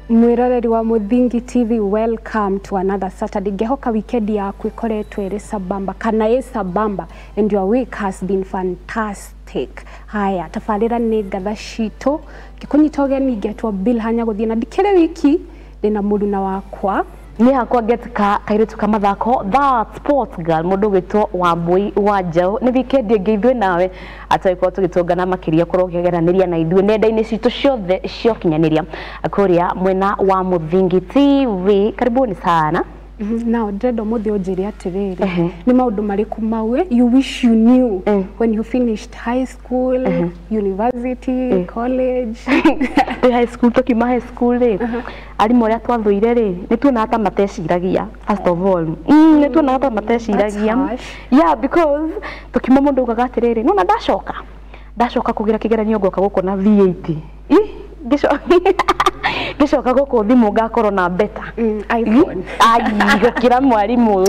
Mwiroreri wa Muthingi TV, welcome to another Saturday. Ngehoka weekend yaku ikoretwo ĩrĩ sabamba kana ĩ sabamba, and your week has been fantastic. Haya, tabarĩra nĩ ngatha citũ ngĩkũnyita ũgeni, ngetwo Bill Hanya gũthiĩ na ndikĩrĩ wiki, ndĩna mũruna wakwa. Niĩ hakwa ngetika kairĩtu ka mathako, that sports girl, mũndũ ũgwĩtwo Wambui wa Njaũ. Nĩ weekend ĩngĩ ithuĩ nawe atagĩkorwo tũgĩtũngana makĩria, korwo ũkĩgeranĩria na ithuĩ nenda-inĩ citũ ciothe cia ũkinyanĩria kũrĩa mwena wa Mũthingi TV. Karibuni sana. Now ndĩrenda ũmũthĩ ũnjĩre atĩrĩrĩ, nĩ maũndũ marĩkũ mawe you wish you knew when you finished high school, university, college? Twĩ high school, tũkiuma high school rĩ, arimũ arĩa twathũire rĩ, nĩ tuonaga ta mateciragia. First of all, nĩ tuonaga ta mateciragia. Harsh. Yeah, because tũkiuma mũndũ augaga atĩrĩrĩ, nona ndacoka ndacoka kũgĩra kĩgeranio ngoka gũkũ na V8. Ih, ngĩcoka gũkũ thimũ ngakorwo na beta iPhone. Ai, gũkĩra mwarimũ,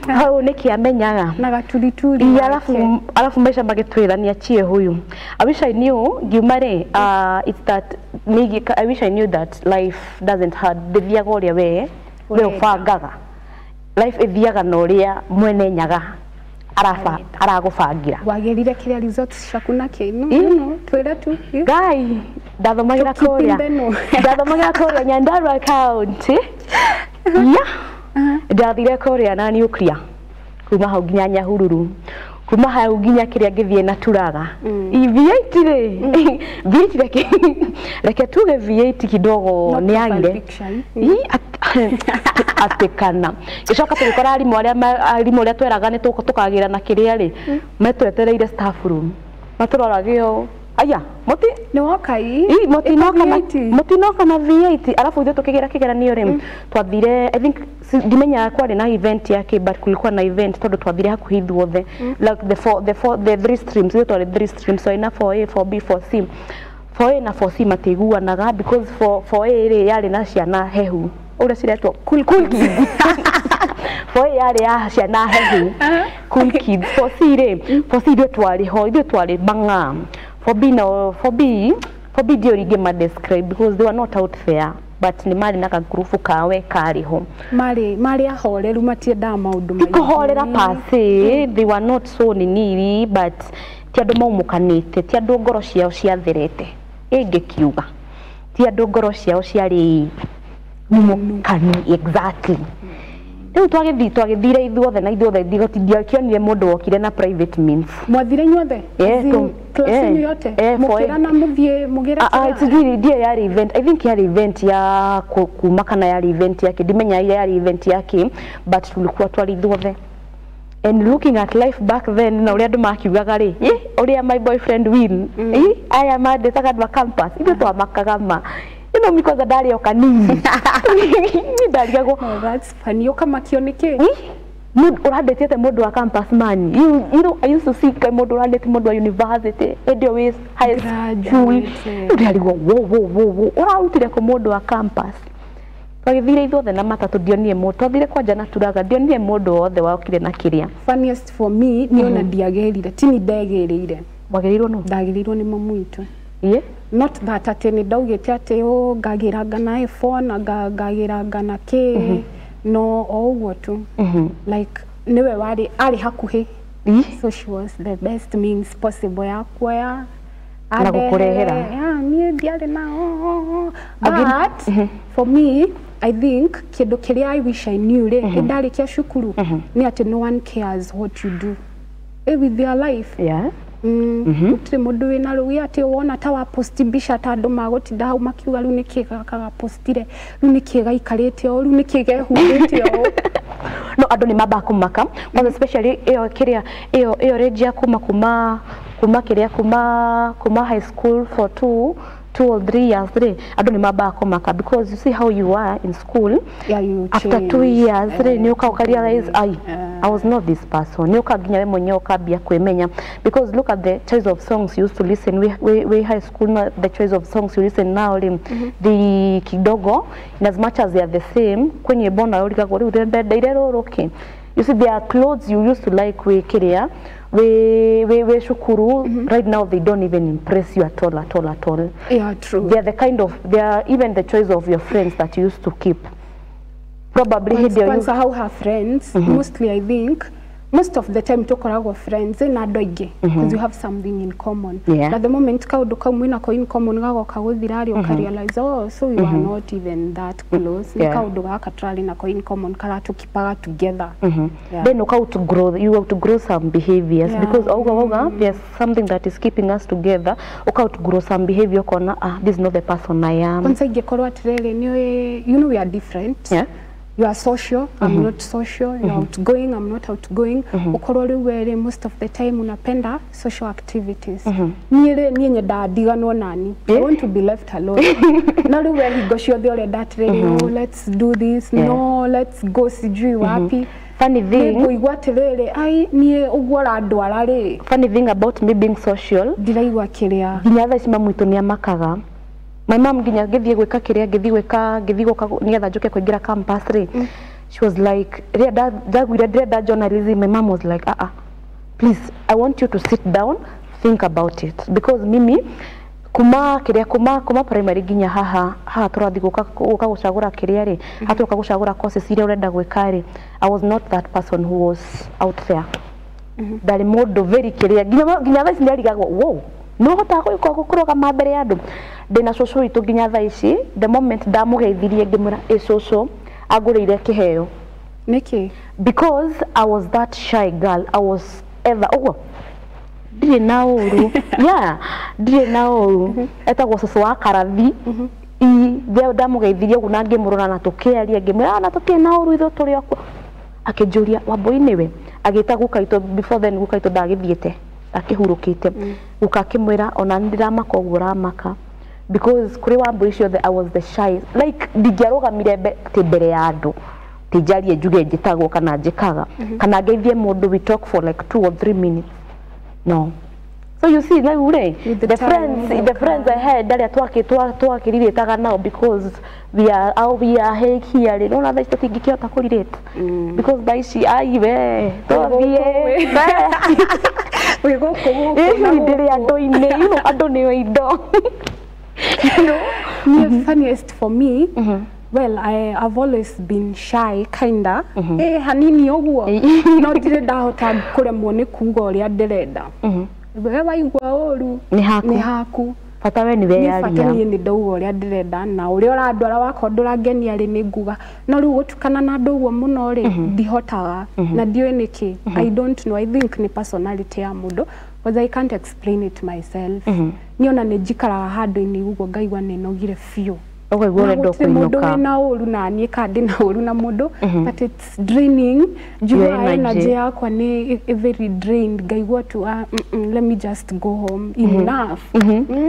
hau nĩkĩ amenyaga. Na gaturituri. Iya, wake. Alafu maisha magĩtwĩra nĩ achie huyu. I wish I knew ngiuma rĩ, it's that I wish I knew that life doesn't hurt, ndĩthiaga ũrĩa we Ũrenda. ũbangaga. Life ĩthiaga na ũrĩa mwene nyaga araba aragũbangĩra. Wagĩrire kĩrĩa results ciaku na kĩ no, no, twĩre tu. Ngai, ndathomagĩra kũrĩa Tũkipimbe no. ndathomagĩra kũrĩa Nyandarua County. Yeah, ndathire kũrĩa na nuclear, kuma hau nginya Nyahururu, kuma hau nginya kĩrĩa ngĩthiĩ na Turaga. V8 rĩ, V8, reke tuge V8 kidogo Not nĩ yagire. picture. Ii, atĩ kana gĩcoka tũgĩkora arimũ arĩa arimũ arĩa tweraga nĩ tũkagĩra na kĩrĩa rĩ, metwetereire staff room matũrorage ũũ, aya mũti Nĩ woka ii. Ii, mũtinoka na V8. Mũtinoka na V8. Alafu ithuĩ tũkĩgĩra kĩgeranio rĩ, twathire, I think, ndimenyaga kwarĩ na event yake, but kulikuwa na event tondũ twathire hakuhĩ ithuothe, like the four, the three streams. Ithuĩ twarĩ three streams, so ina 4A, 4B, 4C. 4A na 4C matiiguanaga because 4 4A rĩ yarĩ na ciana hehu, ũrĩa ciretwo cool kids. 4A yarĩ ya ciana hehu, cool kids. 4C rĩ, 4C ithuĩ twarĩ ho, ithuĩ twarĩ bang'a. 4B na 4B, 4B ndio ingĩ describe because they were not out there, but nĩ marĩ na kagurubu kawe karĩ ho. Marĩ ahoreru, matiendaga maũndũ Ti kũhorera per se, they were not so nini, but ti andũ maumũkanĩte, ti andũ ngoro ciao ciatherete, ĩngĩkiuga ti andũ ngoro ciao ciarĩ nyumũkanu exactly. Rĩu twagĩthire ithuothe na ithuothe ndiakĩonire mũndũ wokire na private means. Mwathire inyuothe? Yeah, As in, class yenyu yote? Eh, Mũkĩrana mũthiĩ mũgĩre Ah, ah, kĩrĩa? Sijui ndiyo yarĩ event. I think yarĩ event ya kuma kana yarĩ event yake, ndimenya yarĩ event yake, but tulikuwa twari ithuothe. And looking at life back then na ũrĩa andũ makiugaga rĩ, ũrĩa my boyfriend will, aya mandĩtaga andũ a campus, ithuĩ twamakaga ma because ndarĩ o kanini ndarigagwo. Oh, that's funny. Ũkamakio nĩkĩ? Mũndũ ũrandĩtĩte mũndũ wa campus, man, you know I used to see ka mũndũ ũrandĩte mũndũ wa university hĩndĩ ĩyo wĩ high school. Graduated. Ndĩrarigwo wo wo wo wo ũrarutire kũ mũndũ wa campus. Twagĩthire ithuothe na matatũ, ndionire mũndũ, twathire kwanja na Turaga, ndionire mũndũ wothe wokire na kĩrĩa. Funniest for me nĩ ona ndiagĩrire, ti ni ndegĩrĩire. Wagĩrĩirwo nũ? Ndagĩrĩirwo nĩ mamu witũ. Iye. Not that atĩ nĩ ndaugĩte atĩ ũ ngagĩranga na iPhone na ngagĩranga na kĩ, no o ũguo tu, like nĩwe warĩ arĩ hakuhĩ. So she was the best means possible ya kuoya Na gũkũrehera. Yeah, niĩ ndiarĩ na but for me, I think kĩndũ kĩrĩa I wish I knew rĩ, ndarĩkia cukuru, nĩ atĩ no one cares what you do with your life. Gũtirĩ mũndũ wĩna rũgĩ atĩ wona ta waposti mbica ta andũ magũtinda hau makiuga rĩu nĩkĩ gaka gapostire, rĩu nĩkĩ gaikarĩte ũũ, rĩu nĩkĩ gehumbĩte ũũ. No andũ nĩ mambaga kũmaka kwanza, especially ĩyo kĩrĩa ĩyo range ya kuma kĩrĩa kuma high school for 2 or 3 years rĩ, andũ nĩ mambaga kũmaka because you see how you are in school. Yeah, you After change. 2 years rĩ, nĩ ũka ũka realize, ai, I was not this person. Nĩ ũka nginya we mwenyewe ũkambia kwĩmenya because look at the choice of songs you used to listen we high school na the choice of songs you listen now rĩ, the kidogo, in as much as they are the same, kwĩ nyĩmbo nawe ũrigagwo rĩu ndendeire rũrũ kĩ. You see, there are clothes you used to like wĩ kĩrĩa We cukuru right now they don't even impress you at all, at all, at all. Yeah, true. They are the kind of, they are even the choice of your friends that you used to keep. Probably hĩndĩ ĩyo Kwanza how her friends, mostly I think, most of the time tukoragwo friends na andũ aingĩ because you have something in common. Yeah. But the moment kaũndũ kau mwĩnako in common gagoka gũthira rĩ, ũkarealize, oh, so you are not even that close. Nĩ kaũndũ gaka tũrarĩ nako in common karatũkipaga together. Yeah. Then uka outgrow, you outgrow some behaviors because auga wauga there's something that is keeping us together, uka outgrow some behavior, ukona, ah, this is not the person I am. Kwanza ingĩkorwo atĩrĩrĩ, nĩ you know we are different. You are social, I'm not social. You are outgoing, I'm not outgoing. Ukorwo rĩu we rĩ, most of the time unapenda social activities. Niĩ rĩ, niĩ nyendaga ndiganwo nani. I want to be left alone. No rĩu we hingo ciothe ũrenda atĩrĩrĩ, oh, let's do this, no, let's go sijui wapi. Funny thing, Nĩngũigua atĩrĩrĩ, ai, niĩ ũguo ũrandwara rĩ, funny thing about me being social, ndiraigua kĩrĩa. Nginya thaa ici mamu witũ nĩ amakaga. My mom nginya ngĩthiĩ gwĩka kĩrĩa, ngĩthiĩ gwĩka, ngĩthiĩ gũka nĩgetha njũke kũingĩra campus rĩ, she was like, rĩrĩa ndaguire ndĩrenda journalism, my mom was like, ah ah, please, I want you to sit down, think about it, because mimi kuma kĩrĩa, kuma primary nginya haha haha tũrathiĩ gũka gũcagũra kĩrĩa rĩ, haha tũroka gũcagũra courses iria ũrenda gwĩka rĩ, I was not that person who was out there. Ndarĩ mũndũ very kĩrĩa, nginya thaa ici nĩarigagwo, wow, nĩ ũhotaga kũrũgama mbere ya andũ. Ndĩna cũcũ witũ nginya thaa ici, the moment ndamũgeithirie ngĩmwĩra, ĩ cũcũ, angũrĩire kĩheo. Nĩkĩ? Because I was that shy girl. I was ever ũguo ndirĩ na ũru, yeah, ndirĩ na ũru. Etagwo cũcũ wa Karathi. Ndamũgeithirie ũguo na ngĩmũrora na tũkĩaria, ngĩmwĩra, "Ah, na tũtirĩ na ũru, ithuĩ tũrĩ okuo." Akĩnjũria, Wambui nĩwe? Agĩta guka witũ. Before then guka witũ ndagĩthiĩte, akĩhurũkĩte. Guka akĩmwĩra, ona nĩ ndĩramaka ũguo ũramaka, because kũrĩ Wambui ciothe I was the shy, like ndingĩarũgamire atĩ mbere ya andũ ti njarie njuge njĩtagwo kana njĩkaga kana ngeithie mũndũ, we talk for like 2 or 3 minutes, no. So you see rĩu rĩ, With the the time, friends, the friends I had arĩa twakĩrirĩtaga nao, because we are how we are here rĩ, nona thaa ici tũtingĩkĩhota kũrirate because thaa ici ai we twathiĩ Wĩ gũkũ gũkũ na ĩni ndĩrĩ gũkũ. Andũ-inĩ, andũ nĩo indo. Niĩ, funniest for me, well, I've always been shy, kinda, eh, hanini ũguo, no ndirĩ ndahota kũremwo nĩ kuga ũrĩa ndĩrenda. We waigua ũru, Nĩ haku. nĩ haku. Bata we nĩ Niĩ bata weyaria. Niĩ nĩ ndauga ũrĩa ndĩrenda, na ũrĩa ũrandwara wakorwo ndũrangenia rĩ, nĩ nguga. No rĩu gũtukana na andũ ũguo mũno rĩ, ndihotaga na ndiũĩ nĩkĩ. I don't know, I think nĩ personality ya mũndũ, because I can't explain it myself. Niĩ ona nĩ njikaraga handũ-inĩ ũguo ngaigua nĩ nogire biũ. Ũkaigua Na ũrenda gũtirĩ mũndũ kũinũka. Wĩna ũru na niĩ kana ndĩna ũru na mũndũ, but it's draining. Njiguaga Your energy. Energy yakwa nĩ very drained, ngaigua tu, ah, let me just go home, enough,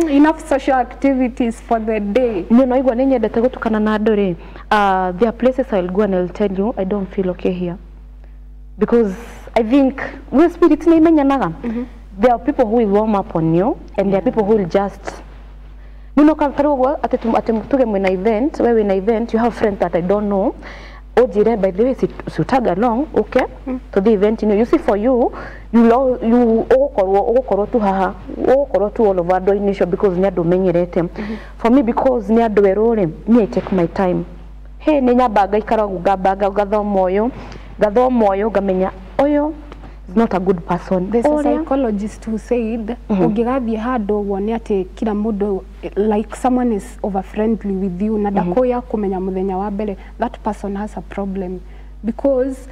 enough social activities for the day. Niĩ no igua nĩ nyendete gũtukana na andũ rĩ, there are places I'll go and I'll tell you I don't feel okay here, because I think we spirits nĩ imenyanaga. There are people who will warm up on you and there are people who will just, you know, tarĩ ũguo atĩ tuge mwĩna event, we wĩna event, you have friends that I don't know, ũnjĩre, by the way, si tag along, okay, to the event. You see, for you, you lo, you ũgũkorwo tu haha, ũgũkorwo tu all over andũ-inĩ icio because nĩ andũ menyerete. For me, because nĩ andũ erũ rĩ, me I take my time. He nĩ nyamba ngaikara ũguo, ngamba ngathoma ũyũ, ngathoma ũyũ, ngamenya ũyũ is not a good person. There's a Ũrĩa psychologist who said ũngĩgathiĩ handũ wone atĩ kila mũndũ, like someone is over friendly with you na ndakũya kũmenya mũthenya wa mbere, that person has a problem, because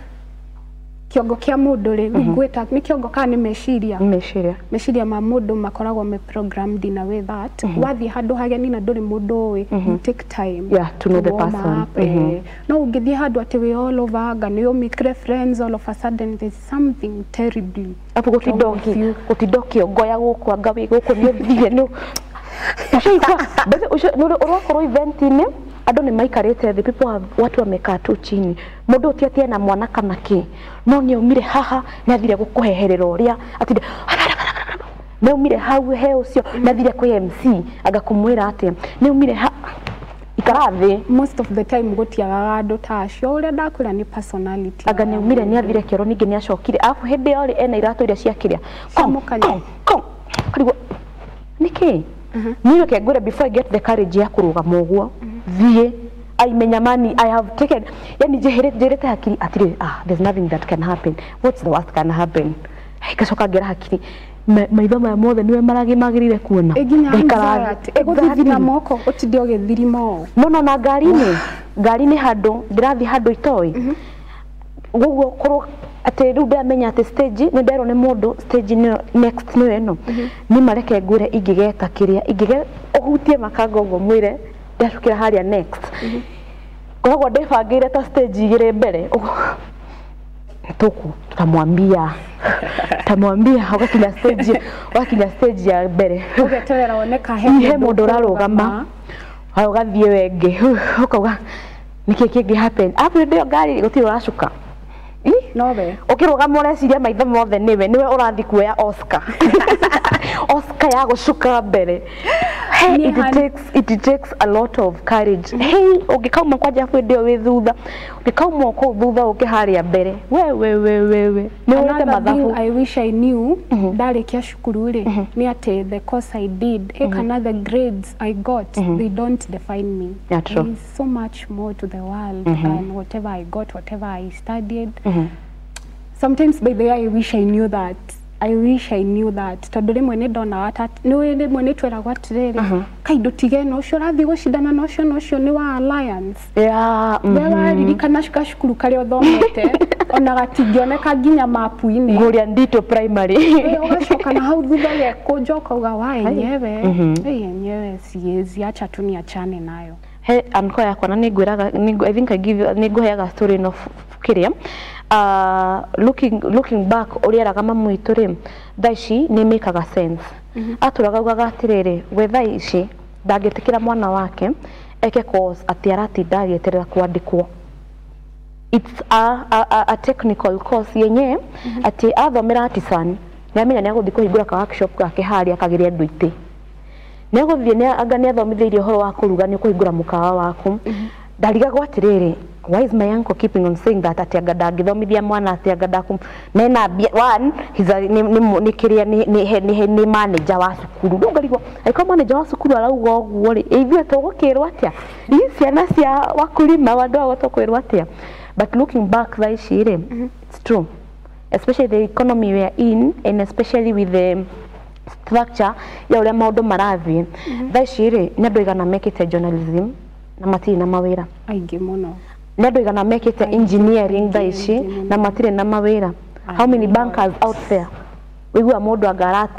kĩongo kĩa mũndũ rĩ, ngwĩta nĩ kĩongo kana nĩ meciria? Meciria. Meciria ma mũndũ makoragwo me programmed in a way that wathiĩ handũ hageni na ndũrĩ mũndũ ũĩ, you take time Yeah, to know the warm person. up, eh. No ũngĩthiĩ handũ atĩ wĩ all over, anga nĩ ũmikire friends, all of a sudden there's something terribly Apo wrong with you. Gũtinda ũkĩongoya gũkũ, anga wĩ gũkũ nĩ ũthire nĩ ũcaigua ũrakorwo event-inĩ, andũ nĩ maikarĩte thĩ, people have, watu wamekaa tu chini, mũndũ ti atĩ ena mwana kana kĩ, no nĩ aumire haha nĩ athire gũkũheherera ũrĩa atinde, nĩ aumire hau he ũcio nĩ athire kwĩ MC anga kũmwĩra atĩa, nĩ aumire ha Ikara thĩ. Most of the time gũtiagaga andũ ta acio, ũrĩa ndakwĩra nĩ personality. Anga nĩ aumire, nĩ athire kĩoro, ningĩ nĩ acokire, arabu hĩndĩ ĩyo rĩ ena iratũ iria cia kĩrĩa. Cia mũkanya. Karigwo nĩkĩ niĩ reke ngwĩre, before I get the courage ya kũrũgama ũguo thiĩ aimenya mani I have taken, yani njĩrĩte hakiri atĩrĩ, ah, there's nothing that can happen, what's the worst can happen? Ngacoka ngera hakiri, maitho maya mothe nĩwe maragĩ magĩrĩire kuona. Ĩnginya Ngaikara thĩ. anxiety ĩgũthithina moko, ũtinde ũgĩthirima ũũ. No na ngari-inĩ handũ ndĩrathiĩ handũ itoĩ guguo korwo atĩ rĩu ndĩramenya atĩ stage nĩ nderwo nĩ mũndũ stage nĩyo next nĩyo ĩno, nĩ mareke ngwĩre ingĩgeta kĩrĩa ingĩge ũhutie makanga ũguo mwĩre ndacukĩra harĩa next, ngoragwo ndĩbangĩire ta stage igĩrĩ mbere ũguo tuku tutamwambia ũgakinya stage ya mbere. Ũgeterera wone ka he mũndũ ũrarũgama haya, ũgathiĩ wengĩ ũkauga nĩkĩ kĩngĩ happen, arabu hĩndĩ ĩyo ngari gũtirĩ ũracuka. Ih, nowe. Ũkĩrũgama ũreciria maitho mothe nĩwe ũrathiĩ kuoya Oscar, Oscar ya gũcuka mbere. Hey, Niĩ it takes a lot of courage. Hey, ũngĩkauma kwanja hĩndĩ ĩyo wĩ thutha, ũngĩkauma kũu thutha ũke harĩa mbere, we we we we we nĩ ũrĩte Another thing mathabu. I wish I knew ndarĩkia cukuru rĩ nĩ atĩ the course I did kana the grades I got, they don't define me. Yeah, true. There is so much more to the world than whatever I got, whatever I studied. Sometimes, by the way, I wish I knew that. I wish I knew that tondũ rĩmwe nĩ ndonaga ta nĩ rĩmwe nĩ tweragwo atĩrĩrĩ, kai ndũtige na ũcio ũrathiĩ gũcindana na ũcio na ũcio nĩ wa Alliance. We waririkana gacukuru karĩa ũthomete ona gatingĩoneka nginya mapu-inĩ. Ngũria Ndito Primary. Ũgacoka na hau thutha ũgekũnja ũkauga wa yenyewe, yenyewe siwezi, acha tu niachane nayo. He anko yakwa na nĩngwĩraga I think I give you nĩngũheaga story ĩno kĩrĩa looking back ũrĩa eraga mamu witũ rĩ, thaa ici nĩ mĩkaga sense. Atũraga augaga atĩrĩrĩ, we thaa ici ndangĩtĩkĩra mwana wake eke course atĩ aratinda agĩeterera kwandĩkwo. It's a technical course yenye atĩ athomera artisan nĩamenya nĩagũthiĩ kũhingũra ka workshop gake harĩa akagĩre andũ itĩ, nĩegũthiĩ nĩ anga nĩathomithĩirie ũhoro wa kũruga, nĩ ũkũhingũra mũkawa waku. Ndarigagwo atĩrĩrĩ, why is my uncle keeping on saying that atĩ anga ndangĩthomithia mwana atĩ anga ndaku nena mbia one he's a, nĩ kĩrĩa nĩ manager wa cukuru. Rĩu ngarigwo angĩkorwo manager wa cukuru arauga ũguo rĩ, ithuĩ tũgũkĩrwo atĩa? Ii ciana cia wakulima andũ ao tũkwĩrwo atĩa? But looking back thaa ici rĩ, it's true, especially the economy we are in and especially with the structure ya ũrĩa maũndũ marathiĩ thaa ici rĩ, nĩ andũ aigana mekĩte journalism na matirĩ na mawĩra? Aingĩ mũno. Nĩ andũ aigana mekĩte engineering thaa ici na matirĩ na mawĩra? How many bankers out there wĩigua mũndũ anga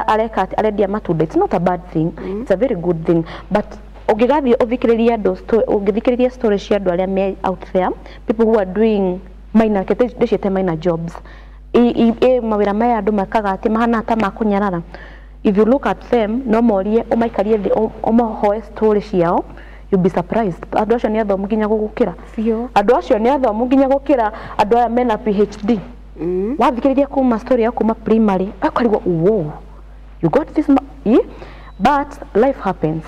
areka atĩ arendia matunda? It's not a bad thing, it's a very good thing, but ũngĩgathiĩ ũthikĩrĩrie andũ ũngĩthikĩrĩria story cia andũ arĩa me out there, people who are doing minor, ndĩciĩte minor jobs, mawĩra maya andũ mekaga atĩ mahana ta makũnyarara, if you look at them, no morie ũmaikarie thĩ ũmahoe story ciao, you'll be surprised andũ acio nĩ athomu nginya gũgũkĩra. Biũ. Andũ acio nĩ athomu nginya gũkĩra andũ aya mena PhD. Wathikĩrĩria kuma story ya kuma primary ũkarigwo, wow, you got this yeah? But life happens.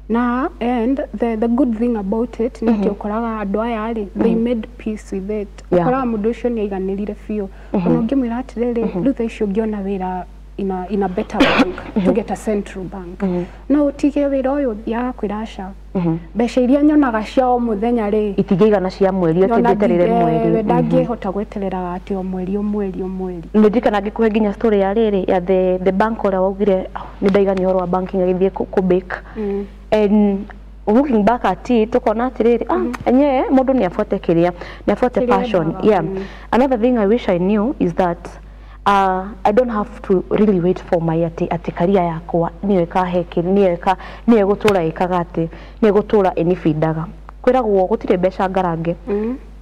Na and the good thing about it nĩ atĩ ũkoraga andũ aya rĩ, they made peace with it. Ũkoraga mũndũ ũcio nĩ aiganĩrire biũ, ona ũngĩmwĩra atĩrĩrĩ, rĩu thaa ici ũngĩona wĩra in a better bank, to get a central bank, no ũtige wĩra ũyũ? Thiaga kwĩra aca, mbeca iria nyonaga cia o mũthenya rĩ, itingĩigana cia mweri atĩ nyona njeterere mweri. Ndangĩhota gwetereraga atĩ o mweri o mweri o mweri. Ndirikana ngĩkũhe nginya story ya rĩrĩ ya the bank ũrĩa waugire, "Oh, nĩ ndaigania ũhoro wa banking," agĩthiĩ kũ bake. And looking back at it, tukona atĩrĩrĩ, ah, enyewe mũndũ nĩ abuate kĩrĩa nĩ abuate kĩrĩa passion. endaga. Yeah. Another thing I wish I knew is that I don't have to really wait for my atĩ career yakwa nĩyo ĩkahe nĩyo ĩka nĩyo ĩgũtũra ĩkaga atĩ nĩyo ĩgũtũra ĩnibindaga. Kwĩragwo gũtirĩ mbeca ngarange,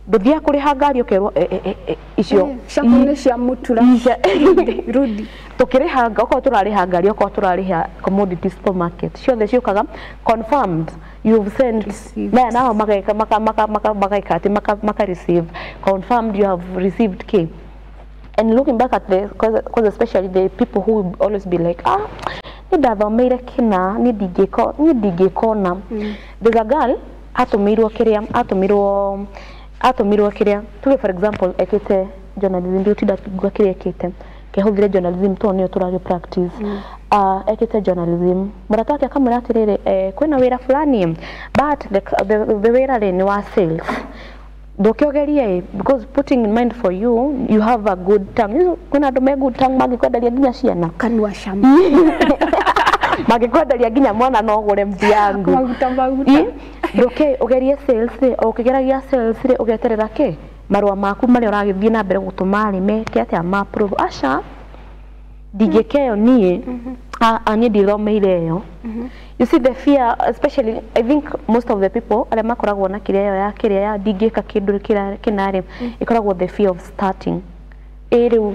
ndũthiaga kũrĩha ngari ũkerwo icio Ciaku nĩ cia mũtura. Rudi. Tukĩrĩha okorwo tũrarĩha ngari, okorwo tũrarĩha commodity supermarket, ciothe ciũkaga confirmed you've sent. Received. Maya nao mageka maka maka maka magaika atĩ maka receive confirmed you have received k. And looking back at the cause especially the people who will always be like, ah, Ni ndathomeire kina ni ndingĩko ni ndingĩkona. There's a girl atũmĩirwo kĩrĩa atũmĩirwo kĩrĩa tuge, for example, ekĩte journalism, ndiũtinda ngwa kĩrĩa ekĩte kĩahũthire journalism tondũ nĩyo tũragĩ practice. Ekĩte journalism, mũrata wake akamwĩra atĩrĩrĩ, kwĩna wĩra fulani, but the wĩra rĩ nĩ wa sales, ndũkĩogerie, because putting in mind for you, you have a good tongue. Kwĩna andũ me good tongue mangĩkwenderia nginya ciana. Kanua cama. Mangĩkwenderia nginya mwana no ũgũre, mtu yangu. Maguta maguta. Ndũke ũgerie sales rĩ, o ũkĩgeragia sales rĩ, ũgeterera kĩ marũa maku marĩa ũragĩthiĩ na mbere gũtũma rĩ meke atĩa, ma approve. Aca, ndingĩka ĩyo niĩ. Niĩ ndithomeire ĩyo. You see the fear, especially I think most of the people arĩa makoragwo na kĩrĩa ĩyo ya kĩrĩa ya ndingĩka kĩndũ kĩna rĩ, ĩkoragwo the fear of starting. Ĩ rĩu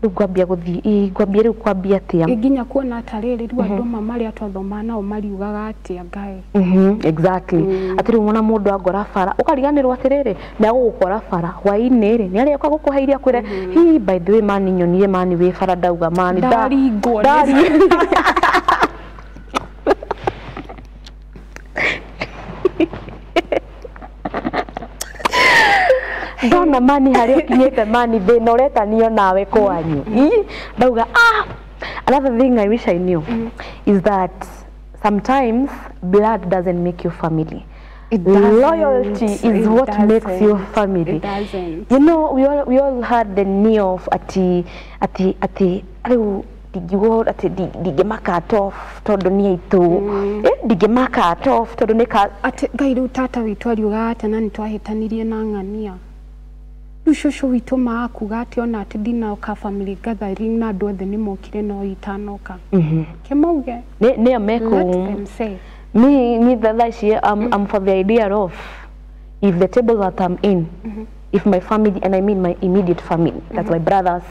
ngwambia gũthiĩ, ĩ ngwambia rĩu kwambia atĩa? Nginya kuona tarĩrĩ rĩu andũ ma marĩa twathoma nao mariugaga atĩa Ngai. Exactly. Atĩ rĩu wona mũndũ angora bara ũkariganĩrwo atĩrĩrĩ nĩ agũgũkora bara hwaĩ-inĩ rĩ, nĩ arĩoka gũkũhe irio akwĩre, hi, by the way, mani nyonire mani wĩ bara ndauga mani Ndaringwo. Ndona mani harĩa ũkinyĩte, mani thĩna ũretanio nawe kwanyu. Ndauga, ah, another thing I wish I knew is that sometimes blood doesn't make you family. It doesn't. Loyalty is It what makes you doesn't. family. It doesn't. You know, we all had the knee of ati rĩu ndingiuga atĩ ndingĩmaka cut off tondũ nĩ aitũ, ndingĩmaka cut off tondũ nĩ ka Atĩ Ngai, rĩu tata witũ ariugaga atĩ na nĩ twahĩtanirie na ng'ania, rĩu cũcũ witũ maakuga atĩ ona atĩ ndinoka family gathering na andũ othe nĩ mokire no itanoka kĩmauge. Nĩo meku. Let them say. Me thaa ici I'm for the idea of if the table that I'm in, if my family, and I mean my immediate family, that's my brothers,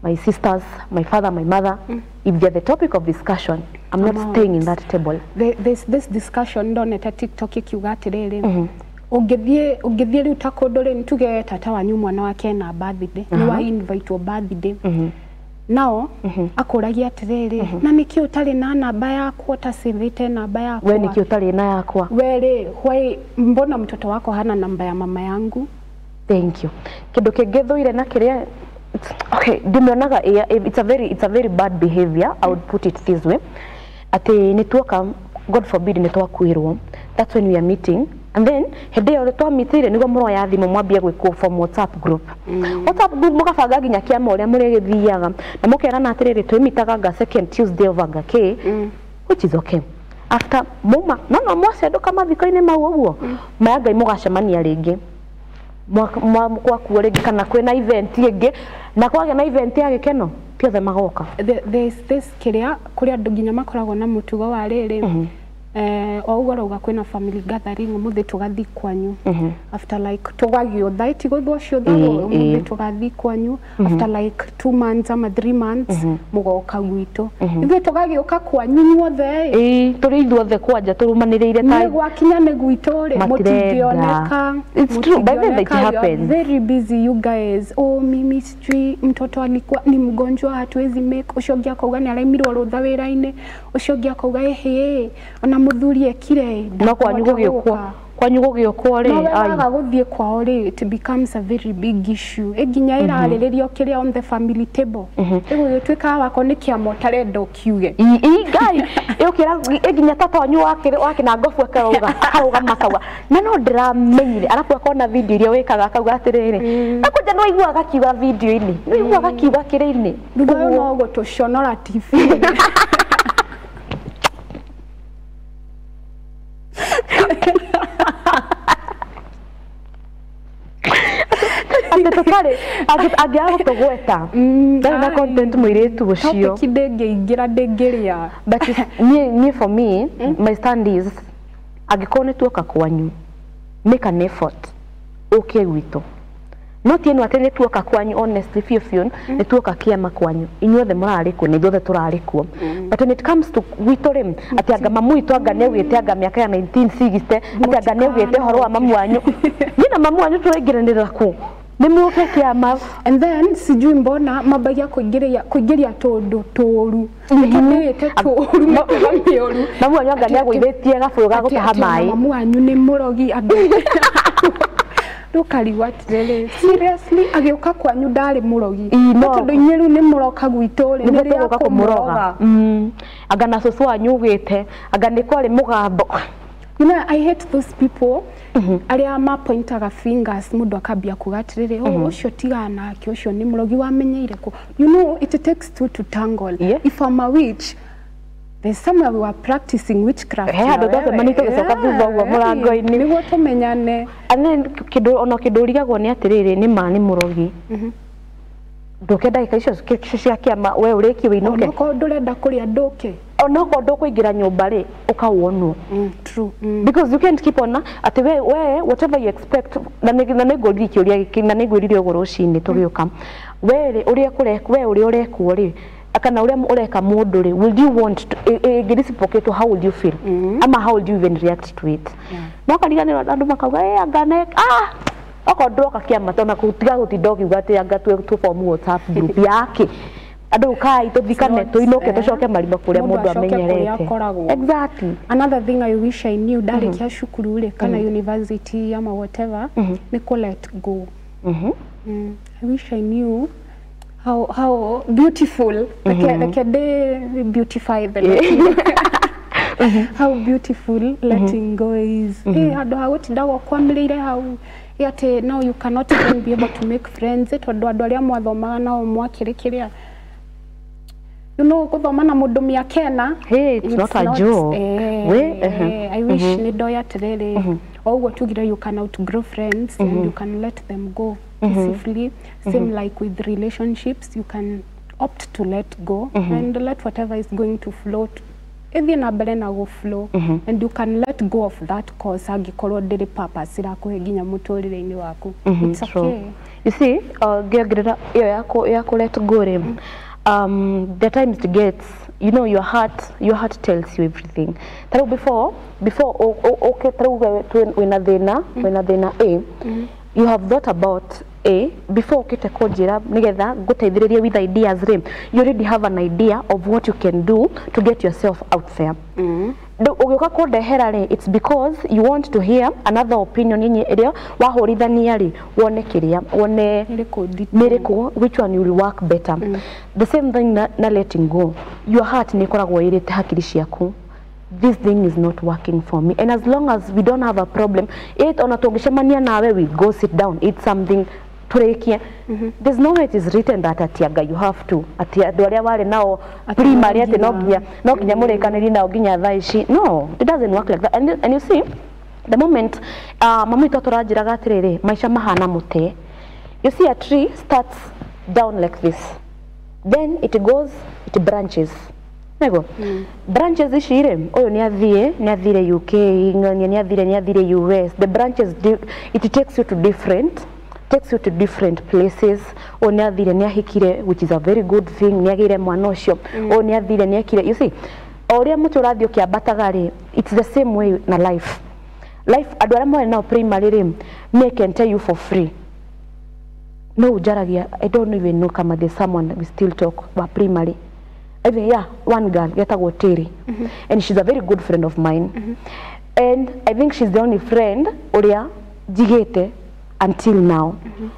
my sisters, my father, my mother, if they're the topic of discussion, I'm not I'm staying in that table. There's this discussion ndonete TikTok ikiuga atĩrĩrĩ, ũngĩthiĩ rĩu ta kũndũ rĩ, nĩtuge tata wanyu mwana wake ena birthday, nĩ wa invite birthday, nao akũragia atĩrĩrĩ, na nĩkĩ ũtarĩ na namba yakwa, ũtacĩvĩte namba yakwa? We nĩkĩ ũtarĩ na yakwa? We rĩ, why, mbona mtoto wako hana namba ya mama yangu? Thank you. Kĩndũ kĩngĩ thũire na kĩrĩa okay, ndĩmĩonaga it's a very bad behavior, I would put it this way, atĩ nĩ tuoka, God forbid, nĩ twakuĩrwo, that's when we are meeting, and then hĩndĩ ĩyo twamitire nĩguo mũroya thimũ mwambie gwĩkwo from WhatsApp group. WhatsApp group mũgabanga nginya kĩama ũrĩa mũrĩgĩthiaga na mũkerana atĩrĩrĩ, twĩmitaga nga second Tuesday of anga k, which is okay. After muma no mwacendũka mathiko-inĩ mau ũguo maya Ngai, mũgacemania rĩngĩ gwakuo rĩngĩ kana kwĩna event ĩngĩ, na kwagĩa na event ya gĩkeno ti othe magoka. There's this kĩrĩa kũrĩ andũ nginya makoragwo na mũtugo wa rĩrĩ, o ũguo arauga kwĩna family gathering ũmũthĩ tũgathiĩ kwanyu, after like tũgagiũtha ĩtigũthwo ciũthagwo, ũmũthĩ tũgathiĩ kwanyu, after like 2 months ama 3 months mũgoka gwitũ, ithuĩ tũgagĩũka kwanyu inyuothe ĩ. Ĩĩ, tũrĩ ithuothe kwanja tũrũmanĩrĩire ta Nĩ gwakinya nĩ gwitũ rĩ, Matirenda. mũtingĩoneka. It's true. By the way, it Mũtingĩoneka. We are happens. very busy, you guys. Oh, mimi sijui mtoto alikuwa ni mgonjwa, hatuwezi make. Ũcio ũngĩ akauga nĩ araimirwo rũtha wĩra-inĩ, ũcio ũngĩ akauga ĩhĩ ona mũthuri ekire ĩ, No kwanyu ndakũhota gũgĩũkwo gũka. kwanyu gũgĩũkwo rĩ No we ai. waga gũthiĩ kwao rĩ, it becomes a very big issue, ĩ nginya ĩrarĩrĩrio kĩrĩa on the family table, ĩgũgĩtuĩka wako nĩ kĩama ũtarenda ũkiuge. Ii Ngai, ĩũkĩra nginya tata wanyu wakĩna ngobu akarauga akarũgama akauga na no ndĩramenyire, arabu akona video iria wĩkaga akauga atĩrĩrĩ, na kwanja nĩ waiguaga akiuga video-inĩ, nĩ waiguaga akiuga kĩrĩa-inĩ. Thutha ũyũ no gũtũconora TV. Atĩ tũtarĩ angĩaga gũtũgweta ndarĩ na content mũirĩtu ũcio. Topic ndĩngĩingĩra, ndĩngĩrĩa. But niĩ for me, my stand is angĩkorwo nĩ tuoka kwanyu, make an effort ũke gwitũ, no ti ĩno atĩ nĩ tuoka kwanyu, honestly, biũ biũ nĩ tuoka kĩama kwanyu, inyuothe mũrarĩ kuo na ithuothe tũrarĩ kuo, but when it comes to gwitũ rĩ, atĩ anga mamu witũ anga nĩ augĩte anga mĩaka ya 1960 atĩ anga nĩ augĩte ũhoro wa mamu wanyu, niĩ na mamu wanyu tũraingĩranĩra kũ? Nĩ mũke kĩama. And then sijui mbona mambagia kuingĩria tũndũ tũũru, nĩtũndĩĩte tũũru, mĩtugo mĩũru. Mamu wanyu anga nĩagũithĩtie gabũyũ ga gũtaha maĩ. Mamu wanyu nĩ mũrogi, andũ rũkarigwo atĩrĩrĩ, seriously, agĩũka kwanyu ndarĩ mũrogi? No. Tondũ inyuĩ rĩu nĩ mũroka gwitũ rĩ, nĩ nĩguo rĩa tũgũka kũmũroga. Anga na cũcũ wanyu ugĩte anga nĩ kwarĩ mũgambo. You know, I hate those people arĩa mapointaga fingers, mũndũ akambia kuga atĩrĩrĩ, "Oh, ũcio tigana nake, ũcio nĩ mũrogi." Wamenyeire kũ? You know, it takes two to tangle. If I'm a witch, there's somewhere we were practicing witchcraft. He handũ na wewe. twacemania tũgĩcoka thutha ũguo mũrango-inĩ. Nĩguo tũmenyane. And then kĩndũ ona kĩndũ ũrigagwo nĩ atĩrĩrĩ, nĩ ma nĩ mũrogi, ndũke ndagĩka icio cia kĩama we ũrĩkie wĩinũke. Onokorwo ndũrenda kũrĩa, ndũke. Onokorwo ndũkũingĩra nyũmba rĩ, ũkawonwo. True. Because you can't keep on atĩ we whatever you expect, na nĩ ngũririe kĩũria gĩkĩ na nĩ ngwĩrire ũguo rũcinĩ tũgĩũka, we rĩ, ũrĩa we ũrĩa ũrekwo rĩ, kana ũrĩa ũreka mũndũ rĩ, will you want to ĩngĩ reciprocate, how will you feel, ama how will you even react to it? No kariganĩrwo andũ makauga, "Eh, anga ne ah okorwo ndũroka kĩama tona tiga gũtinda ũkiuga atĩ anga tũ form WhatsApp group yake, andũ kai tũthikane, tũinũke, tũcoke marima kũrĩa Mũndũ mũndũ acoke kũrĩa amenyerete." akoragwo. Exactly. Another thing I wish I knew ndarĩkia cukuru rĩ, kana university ama whatever, nĩ kũ let go. I wish I knew how beautiful, reke ndĩ beautify the letting, how beautiful letting go is. Eh, handũ ha gũtindaga ũkwamĩrĩire hau, ĩ atĩ now you cannot even be able to make friends, tondũ andũ arĩa mwathomaga nao mwakĩrĩ kĩrĩa, you know, gũthoma na mũndũ mĩaka ĩna. Hey, it's not a joke. Eh, We, I wish nĩ ndoĩ atĩrĩrĩ, o ũguo tugire, you can outgrow friends and you can let them go peacefully. Same like with relationships, you can opt to let go and let whatever is going to flow ĩthiĩ na mbere na gũ flow, and you can let go of that cause angĩkorwo ndĩrĩ purpose ĩrakũhe nginya mũtũrĩre-inĩ waku. It's True. okay. You see, ngĩongerera ĩyo ya kũ let go rĩ, the times it gets, you know, your heart tells you everything. Ta rĩu before ũke, ta rĩu we wĩna thĩna A, you have thought about A before ũkĩte kũnjĩra nĩgetha ngũteithĩrĩrie with ideas rĩ, you already have an idea of what you can do to get yourself out there. Rĩu ũgĩũka kũndehera rĩ, it's because you want to hear another opinion yenye ĩrĩa wahũrithania rĩ, wone kĩrĩa wone nĩrĩkũ nditũ. Nĩrĩkũ, which one will work better. The same thing na letting go. Your heart nĩ ĩkoragwo ĩrĩte hakiri ciaku, "This thing is not working for me." And as long as we don't have a problem, it ona tũngĩcemania nawe, we go sit down, eat something, tũrĩkie. There's no way it is written that atĩ anga you have to, atĩ andũ arĩa warĩ nao Atĩ primary no atĩ no nginya. nginya mũrĩkanĩrie nao nginya thaa ici. No, it doesn't work like that. And you see, the moment mami witũ atũranjĩraga atĩrĩrĩ, maica mahana mũtĩ. You see, a tree starts down like this, then it goes, it branches. Nego branches ici rĩ, ũyũ nĩ athire UK, ng'ania nĩ athire US. The branches it takes you to different places. Ũyũ nĩ athire, nĩ ahikire, which is a very good thing, nĩ agĩire mwana ũcio. Ũyũ nĩ athire, nĩ ekire. You see, o ũrĩa mũtĩ ũrathiĩ ũkĩambataga rĩ, it's the same way na life. Life, andũ arĩa mwarĩ nao primary rĩ, me, I can tell you for free, no njaragia, I don't even know kama there's someone we still talk wa primary. Even, yeah, one girl getagwo Terry, and she's a very good friend of mine, and I think she's the only friend ũrĩa njigĩte until now.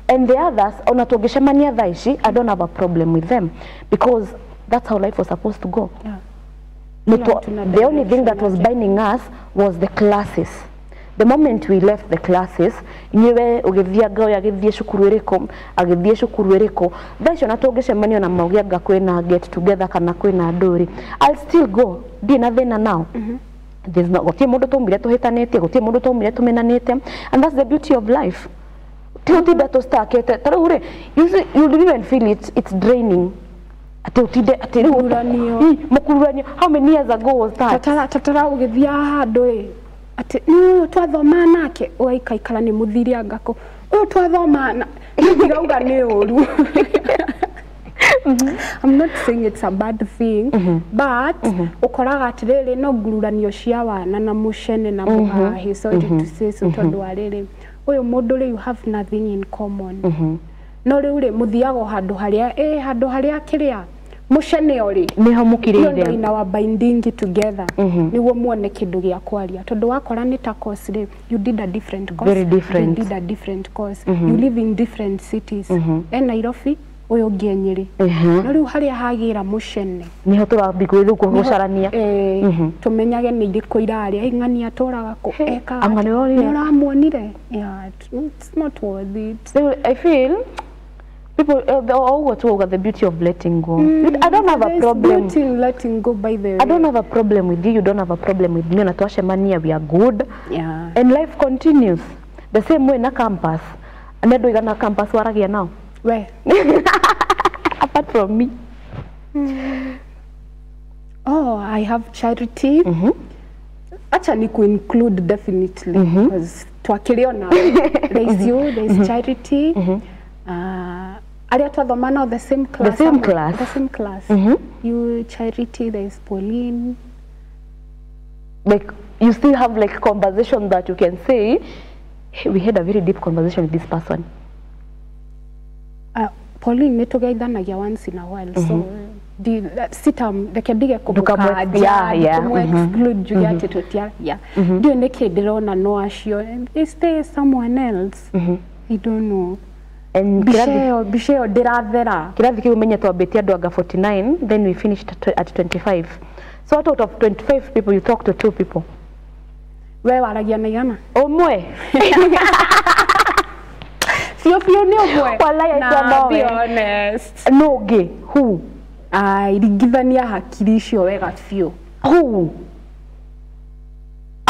And the others, ona tũngĩcemania thaa ici, I don't have a problem with them because that's how life was supposed to go. Kila mtu na The only thing that was direction yake. Binding us was the classes. The moment we left the classes, inyuĩ ũgĩthianga, ũyũ agĩthiĩ cukuru ĩrĩkũ, agĩthiĩ cukuru ĩrĩkũ, thaa icio na tũngĩcemania na mauge anga kwĩna get together kana kwĩna andũ rĩ, I'll still go, ndirĩ na thĩna nao. There's no, gũtirĩ mũndũ twaumire tũhĩtanĩtie, gũtirĩ mũndũ twaumire tũmenanĩte, and that's the beauty of life. Ti ũtinde tũstakĩte ta rĩu rĩ, you see, you'll even feel it, it's draining atĩ ũtinde atĩ rĩu Mũkururanio. Ĩ, mũkururanio. How many years ago was that? Tatara tatara ũgĩthiaga handũ ĩ, atĩ nĩ ũyũ twathoma nake, ũgaikaikara nĩ mũthiri angako ũyũ twathoma na ndirauga nĩ ũru. I'm not saying it's a bad thing, but ũkoraga atĩrĩrĩ, no ngururanio cia wana na mũcene na mũhahi, sorry to say so, tondũ wa rĩrĩ Ũyũ mũndũ rĩ, you have nothing in common. No rĩu rĩ, mũthiaga o handũ harĩa handũ harĩa kĩrĩa mũceneo rĩ, Nĩho hiyo mũkirĩire. Ndo inawa binding together nĩguo muone kĩndũ gĩa kwaria, tondũ wakora nĩ ta course rĩ, you did a different course, Very different. you did a different course, you live in different cities, e Nairobi, ũyũ ũngĩ e Nyĩrĩ. No rĩu harĩa hagĩra mũcene, Nĩho tũrambi rĩu gũcarania. Tũmenyage nĩ irĩkũ irarĩa, "Ĩ, ng'ania atũraga kũ, ekaga Anga atĩa?" nĩ ũronire? Nĩ ũramuonire? Yeah, it's not worth it. Rĩu I feel people o ũguo tuauga, the beauty of letting go. I don't have a There's problem. beauty in letting go, by the way. I don't have a problem with you, you don't have a problem with me, na twacemania we are good and life continues the same way. Na campus, nĩ andũ aigana campus waragia nao We apart from me? Oh, I have Charity. Acha ni include definitely because twakĩrĩ there is you, there is Charity. Arĩa twathoma nao the same class. Same class. The same class. You, Charity, there is Pauline. Like you still have like conversation that you can say, "Hey, we had a very deep conversation with this person"? Pauline nĩ tũgeithanagia once in a while, so sita reke ndige kũmũkanja, kũmũ exclude, njuge atĩ tũtiaragia. Ndiũĩ nĩkĩ ndĩrona no acio. Is there someone else? I don't know. And Mbica kĩrathi ĩyo, mbica ĩyo ndĩrathera. Kĩrathi kĩu menye twambĩtie andũ anga 49, then we finished at 25, so out of 25 people you talk to two people. We waragia na igana? Ũmwe. Biũ biũ nĩ ũmwe. Wallahi, Na, I don't know. be honest. No ũngĩ who? Ai, ringithania hakiri icio wega biũ. Who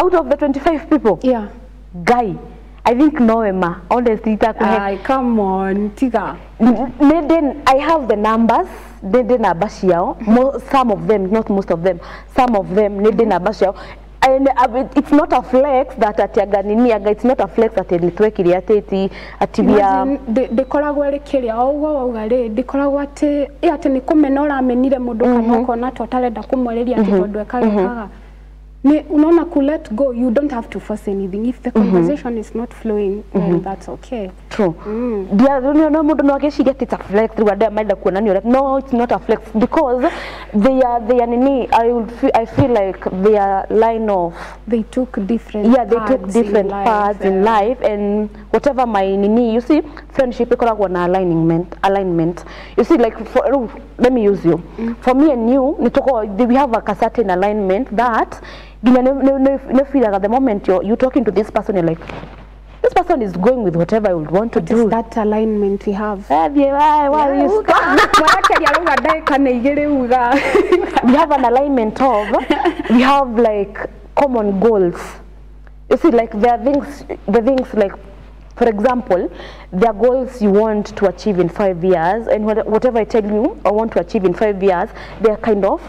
out of the 25 people? Yeah. Guy, I think nowe ma, honestly, itakuhe. Ai, come on, tiga. Nĩ I have the numbers, nĩ ndĩ namba ciao. Some of them, not most of them, some of them nĩ ndĩ namba ciao, and it's not a flex that ati anga nini, anga it's not a flex ati nĩ twekire atĩ ti ati we are Imagine, ndĩkoragwo ĩrĩ kĩrĩa o ũguo wauga rĩ, ndĩkoragwo atĩ ĩ atĩ nĩ kũmena ũramenire mũndũ kana ũkona ta ũtarenda kũmwarĩria atĩ tondũ ekaga nĩ unaona ku let go. You don't have to force anything. If the conversation is not flowing, well, that's okay. True. Ndia no mũndũ no agĩciria atĩ it's a flex, rĩu andũ aya marenda kuonania ũrĩa. No, it's not a flex because they are nini, I feel like they are line of They took different yeah, they took paths in different life, paths in life and whatever. My nini, you see, friendship ikoragwo na alignment. You see, like for, oh, let me use you. For me and you, nituko we have a certain alignment that nginya nĩ feel like the moment you talking to this person, you're like, this person is going with whatever I would want to What do. is that alignment we have? Eh, thiĩ, why you stop? Mwerekeri arauga ndagĩka nĩ igĩrĩ uga. We have an alignment of, we have like common goals. You see, like there are things, the things like, for example, there are goals you want to achieve in 5 years, and whatever I tell you I want to achieve in 5 years, they are kind of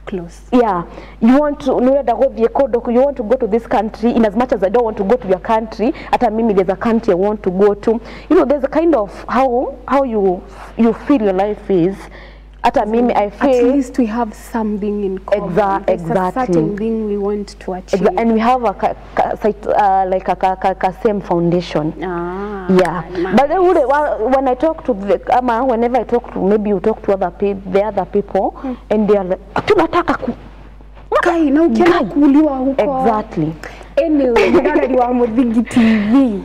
close. Yeah, you want to, nĩũrenda gũthiĩ kũndũ, you want to go to this country. In as much as I don't want to go to your country, hata mimi there's a country I want to go to. You know, there's a kind of how you feel your life is, hata mimi I At feel least we have something in common. There's a certain thing we want to achieve. And we have a like a ka same foundation. Ah, Yeah, nice. but then when I talk to the ama whenever I talk to, maybe you talk to other people, the other people, and they are like, tunataka ku Kai, na ukienda Guy. kuuliwa huko. Exactly. Anyway, mwĩroreri wa Mũthingi TV,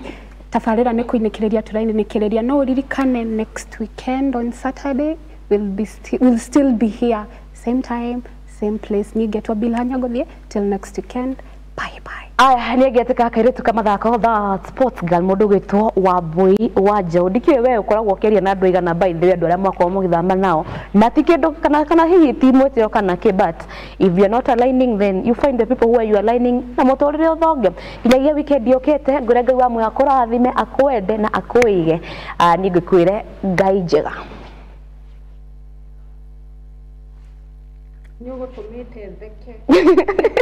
tabarĩra nĩ kũinĩkĩrĩria tũrainĩkĩrĩria. No ũririkane next weekend on Saturday we'll still be here, same time, same place. Niĩ ngetwo Bilha Nyagothie. Till next weekend, bye bye. Aya, nä ngätä kairĩtu ka mathako, the sports girl, mũndũ ũgwĩtwo Wambui wa Njaũ. Ndikĩũĩ we ũkoragwo ũkĩaria na andũ aigana, by the way, andũ arĩa mwakorwo mũgĩthama nao, na ti kĩndũ kana hihi ti mwĩtĩo kana kĩ, but if you're not aligning, then you find the people who are you aligning na mũtũrĩre ũthonge. Nginyagia weekend yũkĩte, ngwĩre Ngai wa muoyo akũrathime, akwende na akũige. Ah, niĩ ngĩkwĩre Ngai njega. Nĩ ũgũtũmĩte theke.